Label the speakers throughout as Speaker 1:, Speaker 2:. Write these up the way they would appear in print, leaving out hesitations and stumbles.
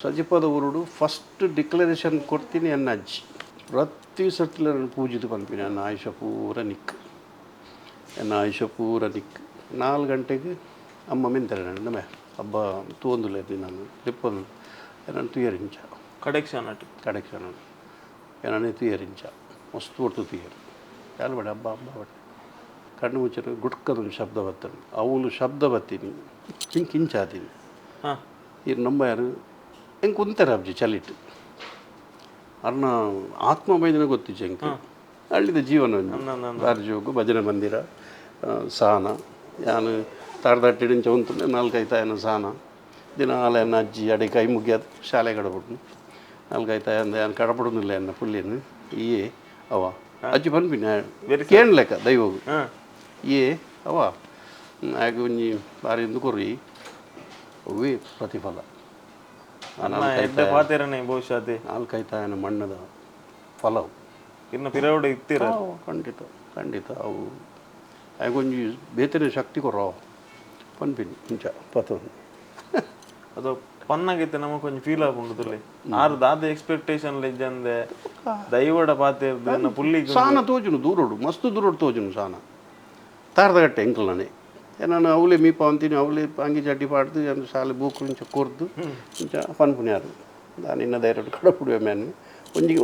Speaker 1: ಸಜಿಪದ ಊರುಡು first declaration ಕೊರ್ತೀನಿ ಎನ್ನ ಅಜ್ಜಿ. ಪ್ರತಿ ಸರ್ತಿಲ ಪೂಜಿದು ಪನ್ಪಿನಿ, ಎನ್ನ ಆಯುಷ ಪೂರ ನಿಕ್, ಎನ್ನ ಆಯುಷ ಪೂರ ನಿಕ್. 4 ಗಂಟೆಗೆ ಅಮ್ಮ ಮಿಂತಾರೆ ನಮ್ಮೆ ಹಬ್ಬ ತೂವೊಂದುಲ್ಲೆರ್ ನಾನು ಲಿಪ್ಪೊಂದು ಎನನ್ ತೂಯರಿಂಚ.
Speaker 2: ಕಡೆಕ್ಷನ್ ಅಟ್.
Speaker 1: ಕಡೆಕ್ಷನ್ ಎನನೆ ತೂಯರಿಂಚ, ಮಸ್ತ್ ಪೊರ್ತು ತೂಯೆರ್. ಯಾಲ್ ಬಡೆ ಹಬ್ಬ ಹಬ್ಬ ಬಡೆ ಕಣ್ಣು ಮುಚ್ಚಿನ ಗುಟ್ಕದೊಂದು ಶಬ್ದ ಬತ್ತಂಡು. ಅವುಲು ಶಬ್ದ ಬತ್ತೀನಿ ಇಂಕ್ ಇಂಚಾತೀನಿ. ಇರ್ ನಂಬಾರು ಎಂಕ್ ಉಂತೆರ ಅಬ್ಜಿ ಚಲಿಟ್. ಅರ್ನ ಆತ್ಮ ಬೈದಿನ ಗೊತ್ತಿಜ್ಜಿ ಎಂಕ್. ಹಳ್ಳಿದ ಜೀವನ ಒಂಜಿ ಬಾರಿ ಜೋಗು. ಭಜನೆ ಮಂದಿರ, ಸಾನ ಯಾನ್ ತಾರ್ದಟ್ಟಿಡಿಂಚ ಉಂತುಂಡೆ ನಾಲ್ಕೈತಾಯನ ಸಾನ. ದಿನ ಆಲೆನ ಅಜ್ಜಿ ಅಡೆ ಕೈ ಮುಗಿಯೋದು, ಶಾಲೆ ಕಡಪುಡು ನಾಲ್ಕೈತಾಯ ಅಂದ ಯಾನ್ ಕಡಪಡುನಿಲ್ಲ ಎನ್ನ ಪುಲ್ಲಿನ. ಈಯೇ ಅವ ಅಜ್ಜಿ ಪನ್ಪಿನ ಕೇನ್ ಲೆಕ್ಕ ದೈವಗು. ಏ ಅವ ಆಗ ಒಂಜಿ ಬಾರಿ ಇಂದು ಕೊರಿ, ಅವೇ ಪ್ರತಿಫಲ. ಆ
Speaker 2: ಎಡ್ಡೆ ಪಾತೆರನೆ ಬಹುಶಃ ಅದೇ.
Speaker 1: ನಾಲ್ಕೈತಾಯನ ಮಣ್ಣದ ಫಲವು.
Speaker 2: ಇನ್ನ ಪಿರವುಡು ಇತ್ತೀರ.
Speaker 1: ಅವು ಖಂಡಿತ ಖಂಡಿತ. ಅವು ಆಗೊಂಜಿ ಬೇತೆನೆ ಶಕ್ತಿ ಕೊರೋ ಪನ್ಪಿನಿ ಇಂಚ ಪತೊಂದು.
Speaker 2: ಅದು ಪನ್ನಗಿತ್ತೆ ನಮಕ್ ಒಂಜಿ ಫೀಲ್ ಆಪುಂಡು ತುಲೆ ಆರ್ ದಾದ ಎಕ್ಸ್ಪೆಕ್ಟೇಷನ್ ಇಜ್ಜಂದೆ ದೈವಡ ಪಾತೆರ್ದು ಎನ್ನ ಪುಲ್ಲಿಗ್.
Speaker 1: ಸಾನ ತೋಜುನು ದೂರೋಡು, ಮಸ್ತ್ ದೂರೋಡು ತೋಜುನು ಸಾನ. ತಾರ್ದಗಟ್ಟೆ ಎಂಕಲ್ನೇ. ನಾನು ಅವಲೇ ಮೀಪ ಅಂತೀನಿ, ಅವಲೇ ಅಂಗಿ ಚಡ್ಡಿ ಪಾಡ್ದು ಏನು ಶಾಲೆ ಬೂಕು ಇಂಚ ಕೊರ್ದು ಇಂಚ ಪನ್ಪುನ್ಯಾರು. ದಾನ ಇನ್ನ ಧೈರ್ಯ ಕಡಪುಡುವೆ ಮ್ಯಾನ್. ಒಂಜಿ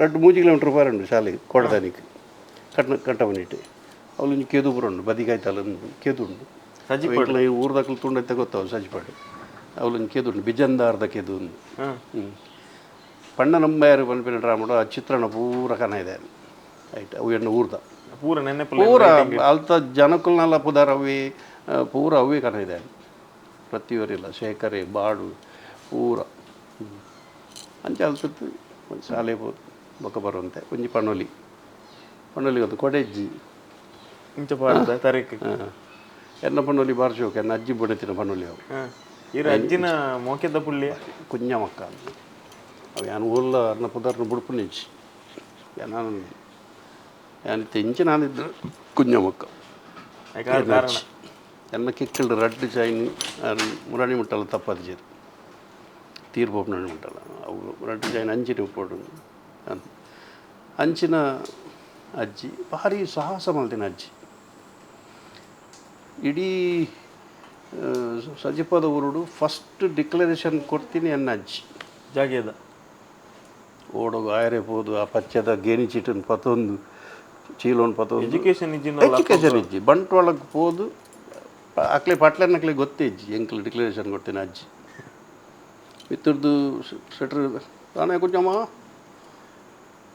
Speaker 1: 2-3 ಕಿಲೋಮೀಟ್ರ್ ಪಾರುಂಡು ಶಾಲೆಗೆ ಕೊಡದಾನಿಕ್ ಕಟ್ನ ಕಟ್ಟವನಿಟ್ಟು. ಅವಳು ಕೆದು ಬರುಂಡು, ಬದಿಗಾಯ್ತಲ್ಲ ಕೆದು ಉಂಡು.
Speaker 2: ಸಜಿಪಡು.
Speaker 1: ಎಂಕ್ಲ ಈ ಊರ್ದಕ್ಲು ತುಂಡೈತೆ ಗೊತ್ತಾವು ಸಜಿಪಾಡು. ಅವಳೊಂದು ಕೆದು ಉಂಡು, ಬಿಜಂದಾರ್ದ ಕೆದು ಒಂದು. ಪಣ್ಣ ನಂಬಾರು ಪನ್ಪಿನ ಡ್ರಾಮಡು ಆ ಚಿತ್ರಣ ಪೂರ ಕನ ಇದೆ ರೈಟ್. ಅವು ಎಣ್ಣೆ ಊರ್ದ.
Speaker 2: ಪೂರ ನೆನಪುಲೆ.
Speaker 1: ಪೂರ ಅಲ್ತ ಜನಕುಲ್ನೆಲ್ಲ ಪುದರ್ ಅವೇ, ಪೂರ ಅವೇ ಕನ ಇದೆ. ಪ್ರತಿಯೊರಿಲ್ಲ ಶೇಖರೆ ಬಾಡು ಪೂರ. ಅಂಚ ಅಲ್ತದ್ದು ಒಂದು ಶಾಲೆ ಪೋ ಬೊಕ್ಕ ಬರುವಂತೆ ಒಂಜಿ ಪಣೋಲಿ, ಪಣೋಲಿ ಒಂದು ಕೊಡೆಜ್ಜಿ.
Speaker 2: ಇಂಚ ಪಾಡ್ದ ತರೀಕ್.
Speaker 1: ಎನ್ನ ಪಣೋಲಿ ಬಾರ್ ಶೋಕ. ಎನ್ನ ಅಜ್ಜಿ ಬುಡತಿನ ಪಣೋಲಿ ಅವು.
Speaker 2: ಇರ್ ಅಜ್ಜಿನ ಮೋಕೆದ ಪುಳ್ಳಿ.
Speaker 1: ಕುഞ്ഞ ಮಕ್ಕ ಅವು. ಯಾನ್ ಊರ್ಲ ಅರ್ನ ಪುದರ್ನ ಬುಡ್ಪುನಿಜ್ಜಿ. ನಾನು ಯಾನ್ ಇತ್ತೆ ನಾನಿದ್ರು ಕುഞ്ഞ ಮಕ್ಕ.
Speaker 2: ಕಾರಣ
Speaker 1: ಎನ್ನ ಕಿಕ್ಕಲ್ಡ್ ರಡ್ಡ್ ಚೈನ್ ಮುರಾಣಿ ಮುಟ್ಟಲ್ಲ ತಪ್ಪದಿಜೆರ್, ತೀರ್ ಪೋಪುನಣಿ ಮುಟ್ಟಲ್ಲ. ಅವು ರಡ್ಡ್ ಚೈನ್ ಅಂಚಿನ ಉಪ್ಪೊಡು. ಅಂಚಿನ ಅಜ್ಜಿ, ಭಾರಿ ಸಾಹಸ ಮಲ್ತಿನ ಅಜ್ಜಿ. ಇಡೀ ಸಜಿಪದ ಊರುಡು ಫಸ್ಟ್ ಡಿಕ್ಲರೇಷನ್ ಕೊರ್ತೀನಿ ಎನ್ನ ಅಜ್ಜಿ.
Speaker 2: ಜಾಗೆದ.
Speaker 1: ಓಡೋಗು ಆಯರೆ ಪೋದು ಆ ಪಚ್ಚದ ಗೇಣಿ ಚೀಟನ್ ಪತೊಂದು, ಚೀಲೋನ್ ಪತೊಂದು.
Speaker 2: ಎಜುಕೇಶನ್ ಇಜ್ಜಿನ.
Speaker 1: ಎಜುಕೇಷನ್ ಇಜ್ಜಿ. ಬಂಟ್ವಾಳಕ್ಕೆ ಪೋದು ಅಕ್ಲೆ ಪಟ್ಲೆನಕ್ಲೆ ಗೊತ್ತೇ ಇಜ್ಜಿ ಎಂಕ್ಲು ಡಿಕ್ಲರೇಷನ್ ಕೊಡ್ತೀನಿ. ಅಜ್ಜಿ ಮಿತ್ತುರ್ದು ಸೆಟ್ರ್ ತಾನೇ ಕುಂಚಮ್ಮ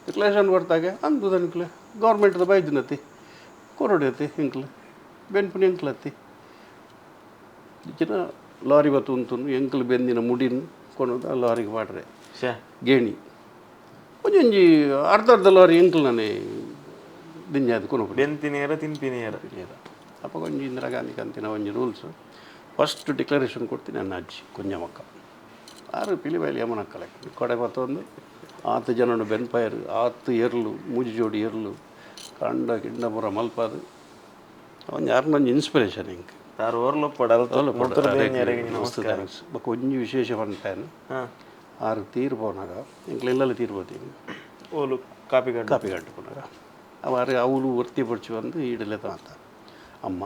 Speaker 1: ಡಿಕ್ಲರೇಷನ್ ಕೊಡ್ತಾಗೆ ಅಂದು ದನಿಕ್ಲೆ ಗೌರ್ಮೆಂಟ್ದ ಬೈದಿನತಿ ಕೊರೊಡತಿ ಎಂಕ್ಲು ಬೆನ್ಪುನಿ ಎಂಕ್ಲತ್ತಿ. ಇಚ್ಚಿನ ಲಾರಿ ಬತ್ತು ಉಂತುನು ಎಂಕ್ಲು ಬೆಂದಿನ ಮುಡಿನ್ ಕೊನೊದು ಆ ಲಾರಿಗೆ ಪಾಡ್ರೆ.
Speaker 2: ಶೇ.
Speaker 1: ಗೇಣಿ ಒಂಜೊಂಜಿ ಅರ್ಧ ಅರ್ಧ ಲಾರಿ ಎಂಕ್ಲು ನಾನೇ ದಿಂಜಾದ್ ಕೊನೊಪುನಿ.
Speaker 2: ಬೆಂತಿನೇರ ತಿನ್ಪಿನೇರ.
Speaker 1: ಅಪಗ ಒಂಜಿ ಇಂದಿರಾ ಗಾಂಧಿ ಕಂತಿನ ಒಂಜಿ ರೂಲ್ಸ್. ಫಸ್ಟ್ ಡಿಕ್ಲರೇಷನ್ ಕೊಡ್ತೀನಿ ನನ್ನ ಅಜ್ಜಿ ಕುഞ്ഞಮಕ್ಕ. ಆರು ಪಿಲಿಬೈಲಿ ಯಮನಕ್ಕಲೆ ಕೊಡೆ ಬತ್ತೊಂದು ಆತು ಜನನು ಬೆನ್ಪಾಯರು. ಆತು ಎರ್ಲು, ಮೂಜಿ ಜೋಡಿ ಎರ್ಲು ಕಂಡ ಗಿಂಡ ಪೂರ ಮಲ್ಪಾದು. ಒಂಜಿ ಯಾರನ್ನೊಂಜಿ ಇನ್ಸ್ಪಿರೇಷನ್ ಎಂಕ್.
Speaker 2: ತಾರು ಓರ್ಲೊಪ್ಪಡ
Speaker 1: ಮಸ್ತ್ thanks. ಬೊಕ ಒಂಜಿ ವಿಶೇಷ ಪನ್ಪೇನು. ಆರು ತೀರ್ ಪೋನಾಗ ಎಂಕ್ಲ ಇಲ್ಲಲ್ಲಿ ತೀರ್ ಪೋತೀನಿ.
Speaker 2: ಓಲು ಕಾಪಿ ಕಡ್ಡು.
Speaker 1: ಕಾಪಿ ಗಂಟು ಪೋನಾಗ ಅವ ಆರು ಅವಳು ಒರ್ತಿ ಪೊಡ್ಚಿ ಬಂದು ಈಡಲೆ ತಾತ ಅಮ್ಮ.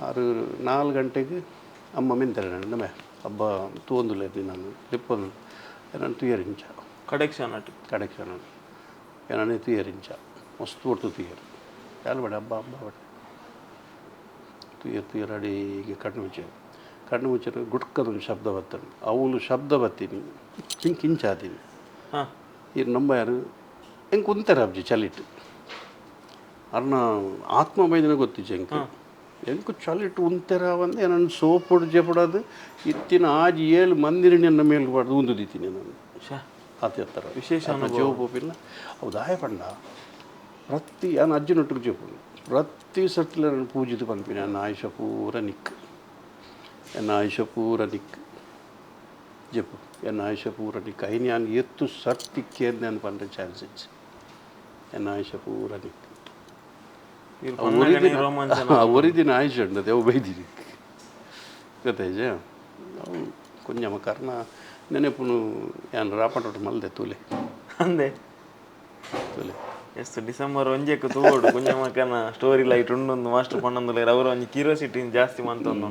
Speaker 1: ಆರು 4 ಗಂಟೆಗೆ ಅಮ್ಮ ಮಿಂತಾರೆ ನಮ್ಮೆ ಹಬ್ಬ ತೂವೊಂದುಲ್ಲೆರ್ ನಾನು ಲಿಪ್ಪೊಂದು ಎನನ್ ತೂಯರಿಂಚ.
Speaker 2: ಕಡೆಕ್ಷನ್ ಅಟ್.
Speaker 1: ಕಡೆಕ್ಷನ್ ಎನನೆ ತೂಯರಿಂಚ, ಮಸ್ತ್ ಪೊರ್ತು ತೂಯೆರ್. ಯಾಲ್ ಬಡೆ ಹಬ್ಬ ಹಬ್ಬ ಬಡೆ ತೂಯೆರ್ ತೂಯೆರ್ ಅಡೀಗೆ ಕಣ್ಣು ಮುಚ್ಚೆರ್. ಕಣ್ಣು ಮುಚ್ಚಿರ ಗುಟ್ಕದೊಂದು ಶಬ್ದ ಬತ್ತಂಡು. ಅವುಲು ಶಬ್ದ ಬತ್ತೀನಿ ಇಂಕ್ ಇಂಚಾತೀನಿ. ಇರ್ ನಂಬಾರು ಎಂಕ್ ಉಂತೆರ ಅಬ್ಜಿ ಚಲಿಟ್. ಅರ್ನ ಆತ್ಮ ಬೈದಿನ ಗೊತ್ತಿಜ್ಜಿ ಎಂಕ್. ಎಂಕ್ ಚಲಿಟ್ ಉಂತೆರ ಬಂದು ನನ್ನ ಸೋಪುಡು ಜೆಪುಡದು ಇತ್ತಿನ ಆಜಿ ಏಳು ಮಂದಿರ ಮೇಲ್ ಪಾಡ್ದು ಉಂದು ದೀತೀನಿ ನಾನು.
Speaker 2: ಶೇ.
Speaker 1: ಆತ ಎತ್ತರ.
Speaker 2: ವಿಶೇಷ.
Speaker 1: ಜೀವ ಪೋಪಿಲ್ಲ ಅವು. ದಾಯ ಪಂಡ ಪ್ರತಿ ಯಾನ್ ಅಜ್ಜಿನೊಟ್ಟಿಗೆ ಜೆಪುಡು. ಪ್ರತಿ ಸರ್ತಿಲ ನಾನು ಪೂಜಿದು ಪನ್ಪಿನಿ, ಎನ್ನ ಆಯುಷ ಪೂರ ನಿಕ್, ಎನ್ನ ಆಯುಷ ಪೂರ ನಿಕ್ ಜೆಪ್ಪು, ಎನ್ನ ಆಯುಷ ಪೂರ ನಿಕ್. ಐನ್ ಯಾನ್ ಎತ್ತು ಸರ್ತಿ ಕೇಂದ್ ಪಂಡ ಚಾನ್ಸ್ ಇಜ್ಜಿ. ಎನ್ನ ಆಯುಷ ಪೂರ ನಿಕ್.
Speaker 2: ಇರ್ ಪನ್ನಗನೆ ರೋಮಾಂಚನ.
Speaker 1: ಒರಿದಿನ ಆಯುಷ ಉಂಡು, ಅವು ಬೈದಿನಿ ಗೊತ್ತಾಯ್ಜ. ಅವು ಕುഞ്ഞಮ್ಮ ಕರ್ಣ ನೆನೆಪುನು ಯಾನ್ ರಾಪಟೋಟು ಮಲ್ದೆ ತೂಲೆ.
Speaker 2: ಅಂದೆ.
Speaker 1: ತೂಲೆ.
Speaker 2: ಎಸ್, ಡಿಸೆಂಬರ್ ಒಂಜೆಕ್ ತೂವೊಡು. ಕುಂಜಮಕ್ಕನ ಸ್ಟೋರಿ ಲೈಟ್ ಉಂಡು ಮಾಸ್ಟರ್ ಪಣ್ಣೊಂದುಲ್ಲೆರ್. ಅವ್ರ ಒಂಜಿ ಕ್ಯೂರಿಯಾಸಿಟಿ ಜಾಸ್ತಿ ಮಂತೊಂದು.